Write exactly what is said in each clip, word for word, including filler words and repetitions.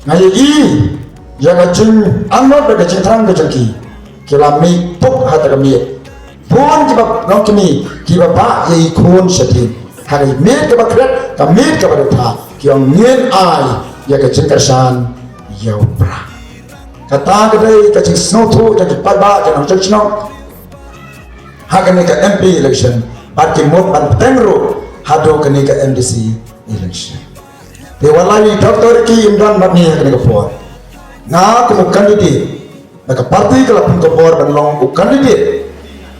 Nga ïohi ïa ka jingangnud bad ka jingthrang ka jong ki. Ki la mih puk ha kata ka miet. Bun kiba nongkmie kiba bah ïa i khun shadien ha ka miet kaba khret, ka miet kaba dohkha, ki ong ngin ai ïa ka jingkyrshan ïa u Prah. Kata ka dei ka jingsngewthuh jong ki paidbah, ki nongshong shnong ha kane ka M P election, bad ki mut ban bteng ruh haduh kane ka M D C election. Te wat la i Doctor Ricky im don bad ngi ha kane ka por, nga kum u candidate na ka party ka la pynkhopor ban long u candidate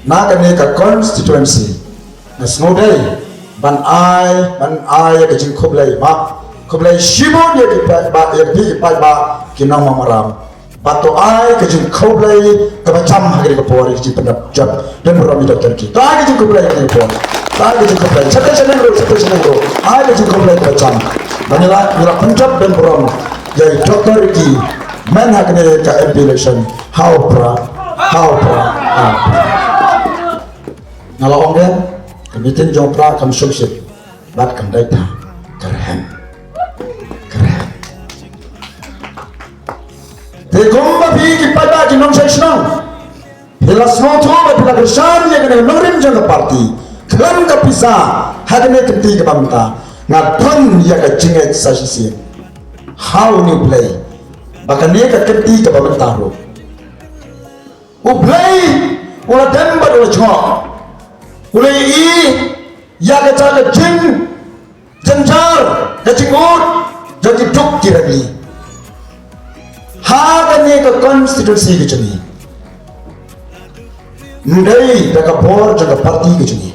na kane ka constituency, nga sngewdei ban ai, ban ai ïa ka jingkhublei, ba khublei shibun ïa ki paidbah, ïa ki paidbah ki nongmamaram. Bad to ai ka jingkhublei kaba jam ha kane ka por ïa ka jingpynjop jop don burom ïa i Doctor Ricky. To ai ka jingkhublei ha kane ka por. To ai ka jingkhublei. Shatei shaneng ruh, shatei shaneng ruh, ai ka jingkhublei kaba jam. Ba ngi la, ngi la pynjop don burom ïa i Doctor Ricky, man ha kane ka M P election. Ha u Prah, ha u Prah, ha u Prah. Nga la ong ïa ka meeting jong u Prah kam shongshit bad kam dei ta, ka rhem. Ka rhem. Te kumba phi ki paidbah ki nongshong shnong, phi la sngewthuh bad phi la kyrshan ïa kane ka nongrim jong ka party khlem ka pisa ha kane ka kynti kaba mynta, nga don ïa ka jingngeit sa shisien ha une U Blei ba kane ka kynti kaba mynta ruh U Blei u la dem bad u la jngoh. U la ïohi ïa kata ka jingjynjar, ka jingud jong ki duk ki rangli ha kane ka constituency ka jong ngi. Ym dei da ka bor jong ka party ka jong ngi.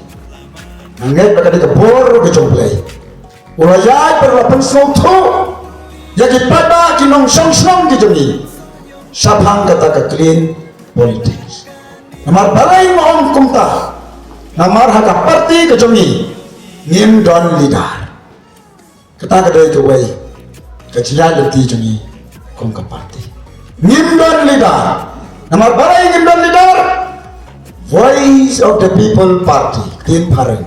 Nga ngeit ba ka dei ka bor ka jong U Blei. U la ïaid bad u la pynsngewthuh ïa ki paidbah ki nongshong shnong ki jong ngi shaphang kata ka clean politics. Namar balei nga ong kumta? Namar ha ka party ka jong ngi ngim don leader. Kata ka dei kawei ka jingïaid lynti jong ngi kum ka party. Ngim don leader. Namar balei ngim don leader? Voice of the People Party, ktien phareng.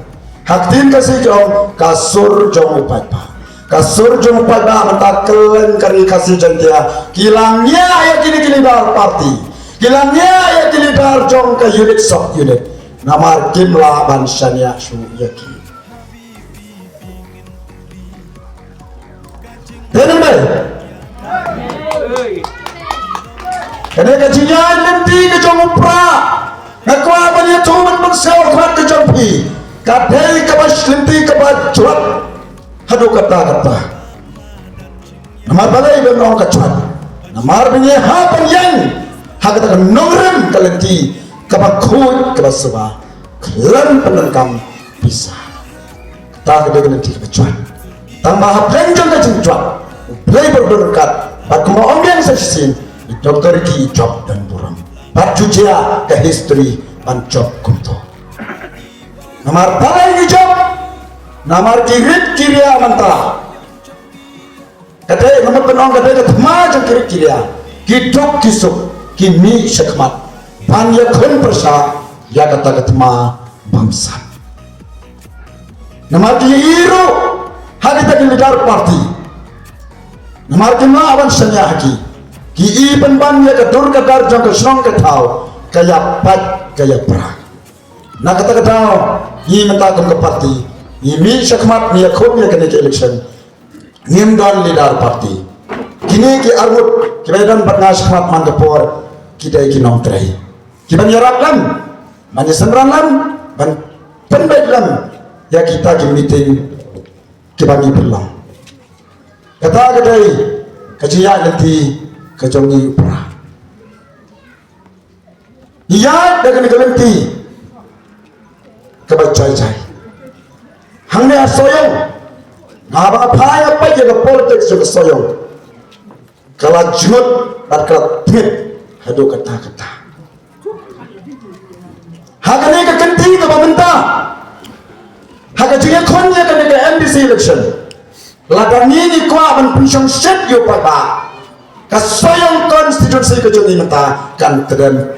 Ha ktien Khasi ki ong ka sur jong u paidbah. Ka sur jong u paidbah mynta kylleng ka ri Khasi Jaiñtia ki la ngiah ïa kine ki leader party. Ki la ngiah ïa ki leader jong ka unit sub unit. Namar kim lah ban shaniah shuh ïa ki. Te nang dei kane ka jingïaid lynti ka jong u Prah. Nga kwah ban ïathuh ban pynshai khmat ka jong phi. Ka dei kaba lynti kaba jwat haduh katta katta. Namar balei ba nga ong ka jwat? Namar ba ngi hap ban ïeng ha kata ka nongrim ka lynti kaba khuid kaba suba khlem pyndonkam pisa. Kata ka dei ka lynti kaba jwat. Tang ba hapdeng jong ka jingjwat U Blei ba u don ryngkat. Bad kumba ong biang sa shisien, i Doctor Ricky i jop don burom. Bad ju jia ka history ban jop kumto. Namar balei ngi jop? Namar ki rit ki ria mynta. Ka dei, nga mut ban ong ka dei ka thma jong ki rit ki ria. Ki duk ki suk, ki mih shakhmat ban ïakhun pyrshah ïa kata ka thma bamsap. Namar ki ïohi ruh ha kita ki leader party. Namar kim lah ban shaniah ha ki. Ki i pynban ïa ka dur ka dar jong ka shnong ka thaw, ka ïa pait ka ïa pra. Na kata ka daw ngi mynta kum ka party ngi mih shakhmat ngi ïakhun ïa kane ka election. Ngim don leader party. Kine ki arngut kiba ïadon bad nga shakhmat man ka por ki dei ki nongtrei kiban ïarap lem, ban ïasynran lem, ban pynbeit lem ïa kita ki meeting kiba ngi pynlong. Kata ka dei ka jingïaid lynti ka jong ngi u pra. Ïaid da kane ka lynti kaba jai jai. Hangne ha Sohiong, nga ba nga phai nga peit ïa ka politics jong ka Sohiong, ka la jngut bad ka la tngit haduh katta katta. Ha kane ka kynti kaba mynta, ha ka jingïakhun ïa kane ka M D C election, lada ngi ngi kwah ban pynshongshit ïa u paidbah, ka Sohiong constituency ka jong ngi mynta kan tdem.